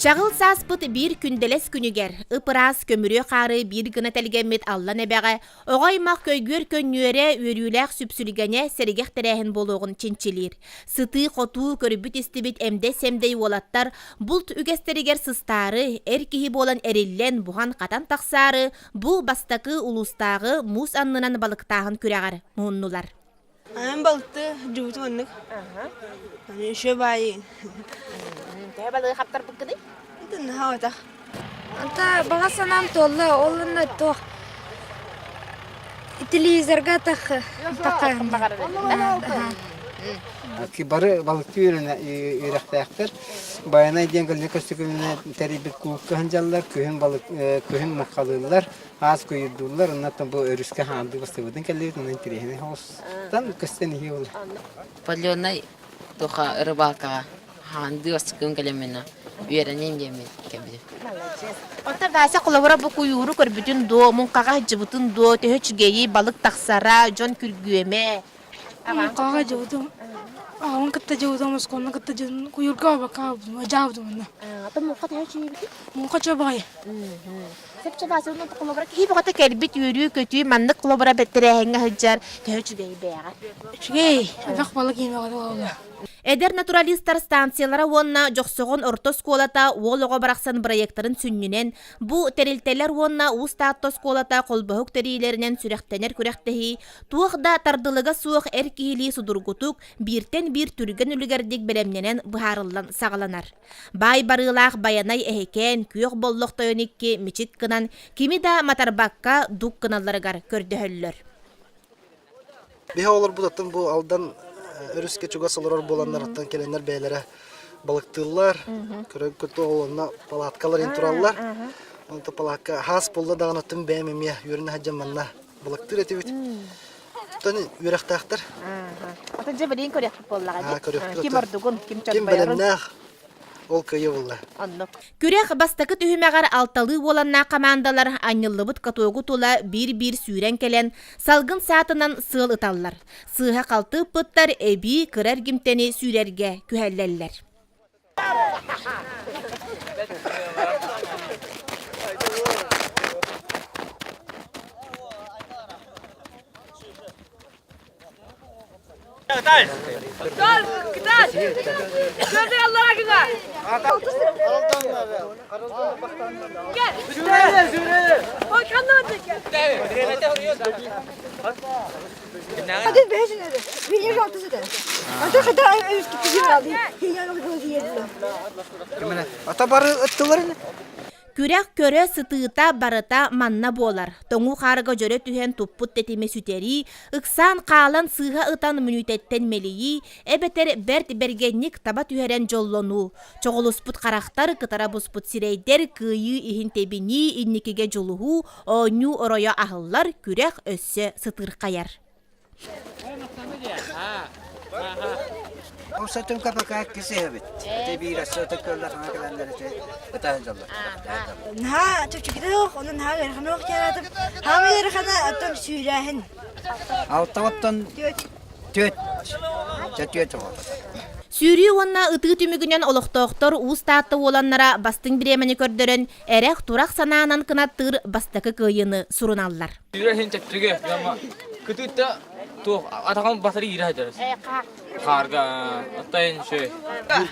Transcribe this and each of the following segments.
Чаҕыл сааспыт биир күндэлэс күнүгэр, ып-ыраас көмүрүө хаары биир гына тэлгэммит Аллан эбэҕэ оҕо аймах көйгүөр көнньүөрэ, үөрүүлээх сүпсүлгэнэ сэргэх тэрээһин буолуоҕун чинчилиир. Сытыы-хотуу, көрбүт-истибит эмдэй-сэмдэй уолаттар булт үгэстэригэр сыстаары, эр киһи буолан эриллэн, буһан-хатан тахсаары, бу бастакы улуустааҕы муус аннынан балыктааһын күрэҕэр муһуннулар. Анан балыкты дьубутум оннук. Аны еще баайы. Төһө балыгы хаптарбыккыный? Наһаа Анта баҕа санаам туолла, ол онно туох телевизорга тах таха Бары балыкты үөрэхтээхтэр. Байанай диэн көлүнэ көстүкүнэ тэрийбит кулукка сылдьаллар, күһүн балык күһүн муххалыыллар, аас куйурдууллар, оннуттан бу өрүскэ хаандыы бастыбытын кэллибит, онон интэриэһинэй соҕустан көстөн иһии буолла. Поленай туха рыбалкаҕа хаандыы бастакым кэлэмминэ үөрэниэм диэммин кэлбитим. Оттон Вася холобура бу куйууру көрбүтүн дуо, муҥхаҕа сылдьыбытын дуо, төһө үчүгэйий, балык тахсара, дьон күргүөмэ? Муҥхаҕа дьыбытым, аҕабын кытта дьыбытым, оскуоланы кытта дьыбытым, куйуурга бакка дьаабытым онно. Атын муҥха төһө үчүгэйбитий? Муҥха чобаҕай. Сөпчө Вася онно холобура киһи бөҕөтө кэлбит үөрүү-көтүү маннык холобура бэттэрээһиҥҥэ сылдьар төһө үчүгэй бэйэҕэр? Үчүгэй, элбэх балык иэмэҕэ буолла. Эдэр натуралистар станциялара уонна Дьохсоҕон орто оскуолата уол оҕо барахсан бырайыактарын сүнньүнэн бу тэрилтэлэр уонна Уус Таатта оскуолата холбоһук тэрийиилэринэн сүрэхтэнэр күрэхтэһии туох да тардылыга суох эр киһилии судургутук, бииртэн биир түргэн үлүгэрдик бэлэмнэнэн быһаарыллан саҕаланар. Баай барыылаах Байанай эһэкээн, күөх боллох тойон икки мичик гынан кими да матарбакка дук гыналларыгар көрдөһөллөр. Биһи олорбут оттон бу Алдан өрүскэ чугас олорор буоланнар оттон кэлэннэр бэйэлэрэ балыктыыллар, көрөн кытта онно палаткалар ин тураллар. Онто палатка хаас буолла даҕаны оттон бэйэм эмиэ үөрэнэ сылдьан манна балыктыыр этибит. Оттон үөрэхтээхтэр. Атын дьэ билигин көрүөхпүт буоллаҕа дии. Ким ордугун, ким Ким бэлэмнээх, ол кыайыы булла. Оннук. Күрэх бастакы түһүмэҕэр алталыы уоланнаах хамаандалар анньыллыбыт катогу тула биир-биир сүүрэн кэлэн, салгын саатынан сыал ыталлар. Сыыһа-халты ыппыттар эбии кыра эргимтэни сүүрэргэ күһэллэллэр. Hadi beşin hadi. Bir altı zaten. Ata kadar üst aldı. Ата бары ыттыларын Күрэх көрө сытыыта барыта манна буолар. Тоҥуу хаарга дьөрө түһэн туппут тэтими сүтэрии, ыксаан хаалан сыыһа ытан мүнүүтэттэн мэлийии, эбэтэр бэрт бэргэнник таба түһэрэн дьоллонуу, чоҕулуспут харахтар, кытара буспут сирэйдэр, кыайыы иһин тэбинии, инникигэ дьулуһуу, оонньуу оройо аһыллар, күрэх өссө сытыырхайар. Умсатын капака кисиһэбит. Ити биир өссө көллөр хаҥа кэлэннэр ити ытаһын дьоллор. Наһаа чөпчөкүтэ онон наһаа ыарахан ох диэн Хаамай ыарахана оттон сүүрээһин. Алтаҕыттан түөт. Чэ түөт оҕо. Сүүрүү уонна ытыы түмүгүнэн олохтоохтор Уус Таатта уоланнара бастыҥ бириэмэни көрдөрөн, эрэх-турах санаанан кынаттыыр бастакы кыайыыны суруналлар. Сүүрэр иһин чэпчэки, кытыытта туох атаҕым батары иирэ сылдьар. Хаарга оттайын шөй.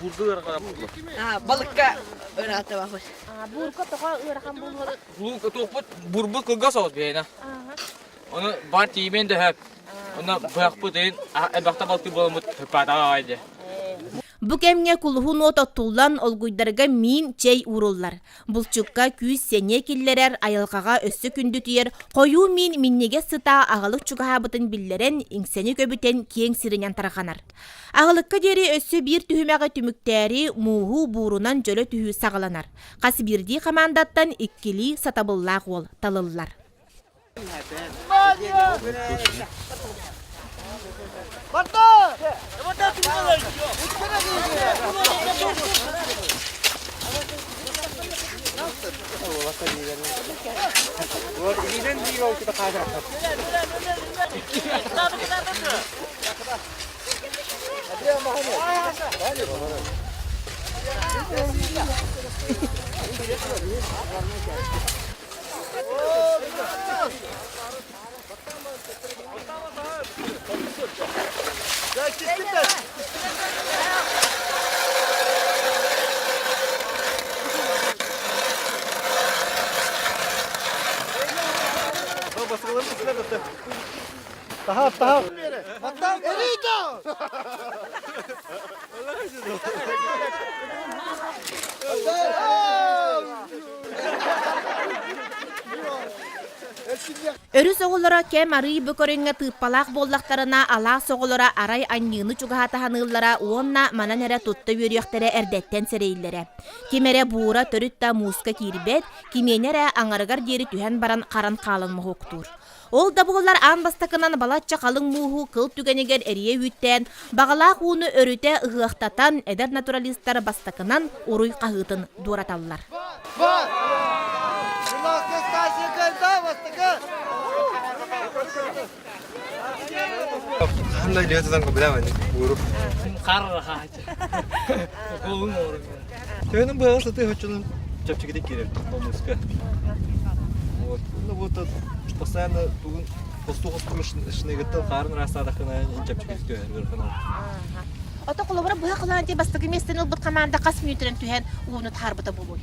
Бурга ыарахан буолла. Балыкка ыраата баҕар. Бурга тоҕо ыарахан буолуо? Туохпут бурбут кылгас соҕус биһиэнэ. Ону бар тииймэн да сөп. Онно быһахпыт ыйын элбэхтэ балтыы буоламмыт хөппаатаҕа аҕай дии. Бу кэмҥэ кулуһун уот оттуллан, олгуйдарга миин, чэй ууруллар. Булчукка күүс-сэниэ киллэрэр, айылҕаҕа өссө күндүтүйэр хойуу миин минньигэс сыта аҕылык чугаһаабытын биллэрэн, иҥсэни көбүтэн киэҥ сиринэн тарҕанар. Аҕылыкка диэри өссө биир түһүмэҕи түмүктээри мууһу буурунан дьөлө түһүү саҕаланар. Хас биирдии хамаандаттан иккилии сатабыллаах уол талыллар. Таһаар, таһаар. Өрүс оҕолоро кэм арыый бу көрүҥҥэ тыыппалаах буоллахтарына, алаас оҕолоро арай анньыыны чугаһата саныыллара уонна манан эрэ тутта үөрүөхтэрэ эрдэттэн сэрэйиллэрэ. Ким эрэ буура төрүт да мууска киирбэт, кимиэнэ эрэ аҥарыгар диэри түһэн баран харан хаалан моһуоктуур. Ол да буоллар аан бастакынан балачча халыҥ мууһу кыл түгэнигэр эрийэ үүттээн, баҕалаах ууну өрүтэ ыһыахтатан, эдэр натуралистар бастакынан уруй хаһыытын дуораталлар. Төһөнөн быһаҕа сатыы оччонон чэпчэкитик киирэр хомуска. Вот. Ну вот постоянно тугун хостуу-хостуу шныгыттан хаарын ыраастаатаххына чэпчэкитик түһэр ыараханар. Ото холобура быһа холоон дии бастакы миэстэни ылбыт хамаанда хас мүнүүтүнэн түһэн ууну таһаарбыта буолуой?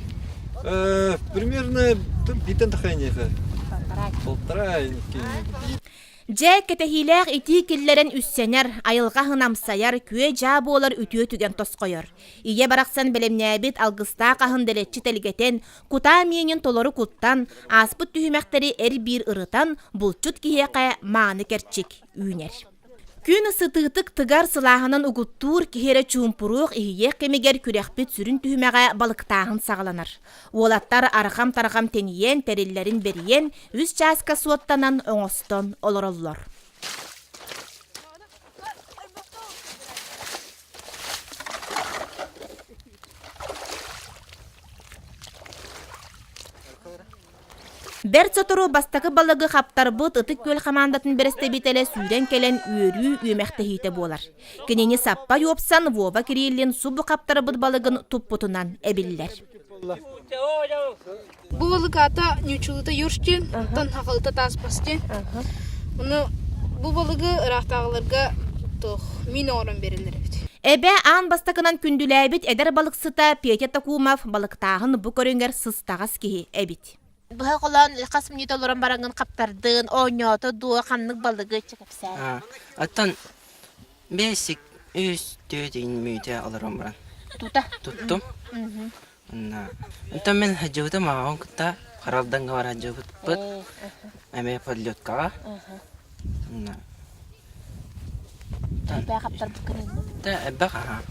Примерно бииртэн тахайнеха. Полтора. Дьэ, кэтэһиилээх итии киллэрэн үссэнэр, айылҕа аһын амсайар, күө-дьаа буолар үтүө түгэн тосхойор. Ийэ барахсан бэлэмнээбит алгыстаах аһын дэлэччи тэлгэтэн, кутаа миинин толору куттан, ааспыт түһүмэхтэри эр-биир ырытан, булчут киһиэхэ мааны кэрчик үүнэр. Күн сытыытык тыгар сылааһынан угуттуур киһи эрэ чуумпуруох иһийиэх кэмигэр күрэхпит сүрүн түһүмэҕэ балыктааһын саҕаланар. Уолаттар арҕам-тарҕам тэнийэн, тэриллэрин бэрийэн, үс чааска суоттанан оҥостон олороллор. Бэрт сотору бастакы балыгы хаптарбыт Ытык Күөл хамаандатын бэрэстэбиитэлэ сүүрэн кэлэн үөрүү үөмэхтэһиитэ буолар. Кинини саппай уопсан Вова Кириллин субу хаптарбыт балыгын туппутунан эбиллэр. Бу балык аата ньучулута юрш диэн, оттон хахалыта тааспас диэн. Ону бу балыгы ыраахтааҕыларга туох миин оҥорон биэрэллэр эбит. Эбэ аан бастакынан күндүлээбит эдэр балыксыта Петя Токумов балыктааһын бу көрүҥэр сыстаҕас киһи эбит. Быһа холоон хас мүнүүтэ олорон бараҥҥын хаптардын, оонньоото дуо, ханнык балыгы кэпсээн. Оттон бэсик үс түөрт мүнүүтэ олорон баран Тута. туттум. Онтон мин сылдьыбытым аҕабын кытта Харалдаҥҥа бара сылдьыбыппыт. Эмиэ подлеткаҕа. Элбэх аһаа.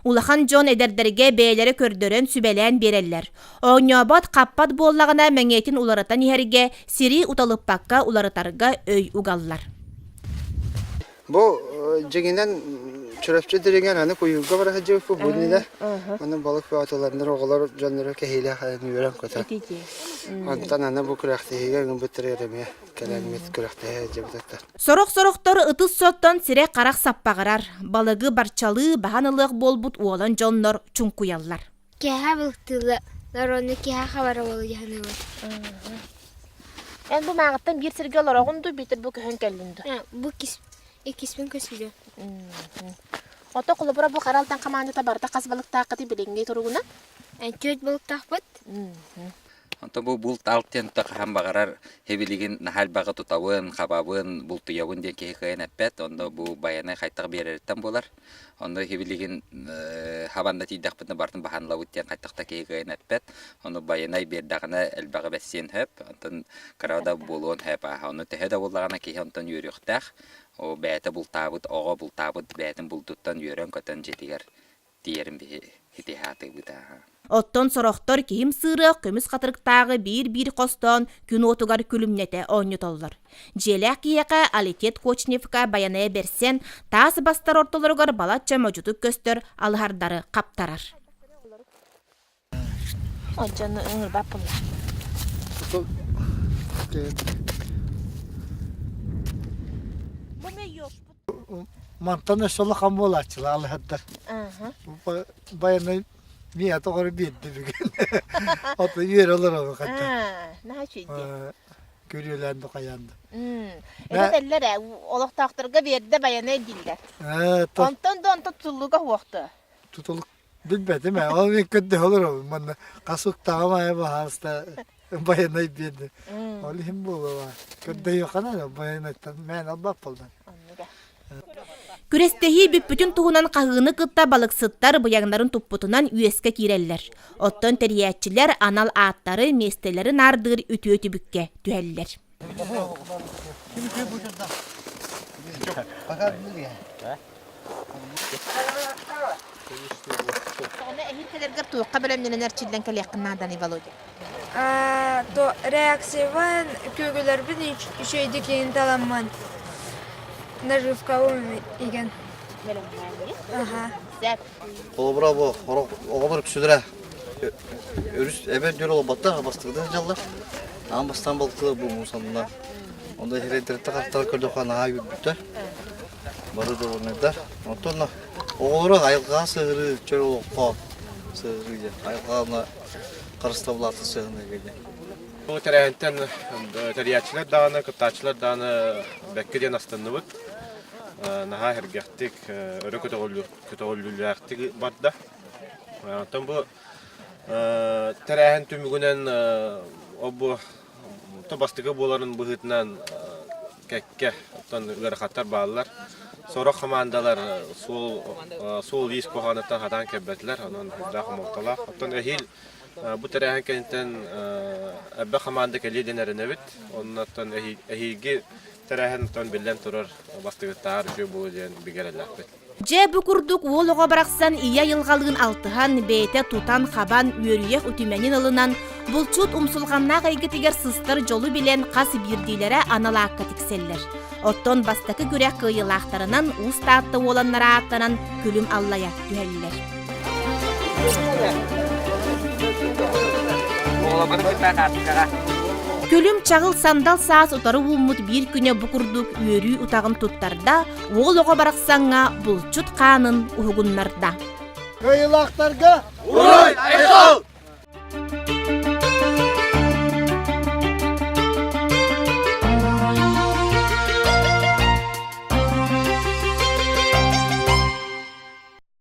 Улахан дьон эдэрдэргэ бэйэлэрэ көрдөрөн, сүбэлээн биэрэллэр. Оонньообот, хаппат буоллаҕына мэҥиэтин уларытан иһэргэ, сири уталыппакка уларытарга өй угаллар. Бу дьиҥинэн Чурапчы дириҥэр аны куйуурга бара сылдьыбыппыт бу иннинэ. Аны балык бөҕөтөлөрнөр оҕолор дьонноро кэһиилээх үөрэн көтөн. Онтон аны бу күрэхтэһиигэ ыҥырбыттарыгар эмиэ кэлэммит күрэхтэһэ сылдьыбыттар. Сорох-сорохтор ытыс соттон сирэ-харах саппаҕырар, балыгы барчалыы баһан ылыах буолбут уолан дьоннор чуҥкуйаллар. Киэһэ балыктыыллар уонна киэһэ хабара буола дьаһаныыбыт. Эн бу мааҕыттан биир сиргэ олороҕун дуу, биитэр бу көһөн кэллин дуу? Бу иккиспин көсүлүө. Ото холобура бу Хара Алтан хамаандата барыта хас балыктааххытый билиҥҥи туругунан? Түөрт балыктаахпыт. Онтон бу булт алт диэн хаһан баҕарар һэбилигин наһаа элбэҕи тутабын, хабабын, бултуйабын диэн киһи кыайан эппэт. Онно бу байанай хайтах биэрэриттэн буолар. Онно һэбилигин хабан да тиийдэхпитинэ барытын баһан ылабыт диэн хайтах да киһи кыайан эппэт. Ону байанай биэрдэҕинэ элбэҕи бэссиэн сөп. Онтон кыра да буолуон сөп. Ону төһө да буоллаҕына киһи онтон үөрүөхтээх. Ол бэйэтэ бултаабыт оҕо бултаабыт бэйэтин булдуттан үөрэн-көтөн дьиэтигэр тиийэрин биһи итиһаатыыбыт ааһа. Оттон сорохтор киһим сыырыах көмүс хатырыктааҕы биир-биир хостоон күн уотугар күлүмнэтэ оонньотоллор. Дьиэлээх киһиэхэ Алитет Кочневка байанайа бэрсэн, таас бастар ортолоругар балачча модьутук көстөр алыһардары хаптарар. Ончону ыҥырбаппын Мантан өссө улахан буолааччылар алыһардар. Байанай. Миэ тоҕоро биэрдэ бүгүн. Ото үөрэ олоробун хатта. Наһаа үчүгэй. Күрүөлээн да хайаан да. Этэллэр ээ, олохтоохторго биэрдэ байанай дииллэр. Онтон да онтон тутуллуга суохту. Тутулук билбэтим ээ. Ол мин көрдөһө олоробун. Манна хас уктаҕым аайы баһаалыста байанай биэрдэ. Ол иһин буолуо. Көрдөһүөххэ наада байанайтан мээнэ албап буолла. Күрэстэһии бүппүтүн туһунан хаһыыны кытта балыксыттар быйаҥнарын туппутунан үөскэ киирэллэр. Оттон тэрийээччилэр анал ааттары, миэстэлэри наардыыр үтүө түбүккэ түһэллэр. Эһиил кэлэргэр туохха бэлэмнэнэн эрчиллэн кэлиэххин нааданый, Володя? То реакциябын күөгүлэрбин үчүгэйдик иһин таламмын наживкабын игэн. Сөп. Холобура бу оҕолор үксүлэрэ өрүс эбэ дүр олбаттар бастыгыда сылдьаллар. Аан бастаан балыктыылар бу муус аннынан. Онно иһирэйдэртэ хартара көрдөххө наһаа үөрбүттэр. Бары довольнайдар. Оттон оҕолору айылҕаҕа сыһырыы, чөл олоххо сыһырыы диэн. Айылҕаҕа харыстабылаахтык сыһыанныырга диэн. Бу тэрээһинтэн тэрийээччилэр даҕаны, кыттааччылар даҕаны бэккэ диэн астынныбыт. Наһаа сэргэхтик, өрө көтөҕүллүүлээхтик барда. Оттон бу тэрээһин түмүгүнэн бу бастакы буоларын быһыытынан кэккэ оттон ыарахаттар бааллар. Сорох хамаандалар суол суол-иис куһаҕаныттан хатаан кэлбэтилэр, онон сүрдээх хомолтолоох. Оттон эһиил бу тэрээһин кэнниттэн элбэх хамаанда кэлиэ диэн эрэнэбит. Оннуттан эһиилги тэрээһин оттон биллэн турар бастыгыттааҕар үчүгэй буолуо диэн бигэ эрэллээхпит. Дьэ, бу курдук уол оҕо барахсан ийэ айылҕалыын алтыһан, бэйэтэ тутан-хабан, үөрүйэх үтүмэнин ылынан, булчут умсулҕаннаах эйгэтигэр сыстар дьолу билэн хас биирдиилэрэ анал аакка тиксэллэр. Оттон бастакы күрэх кыайыылаахтарынан Уус Таатта уоланнара ааттанан күлүм аллайа түһэллэр. Күлүм чаҕыл сандал саас утары ууммут биир күнэ бу курдук үөрүү утаҕын туттарда, уол оҕо барахсаҥҥа булчут хаанын уһугуннарда. Кыайыылаахтарга Уруй! Айхал!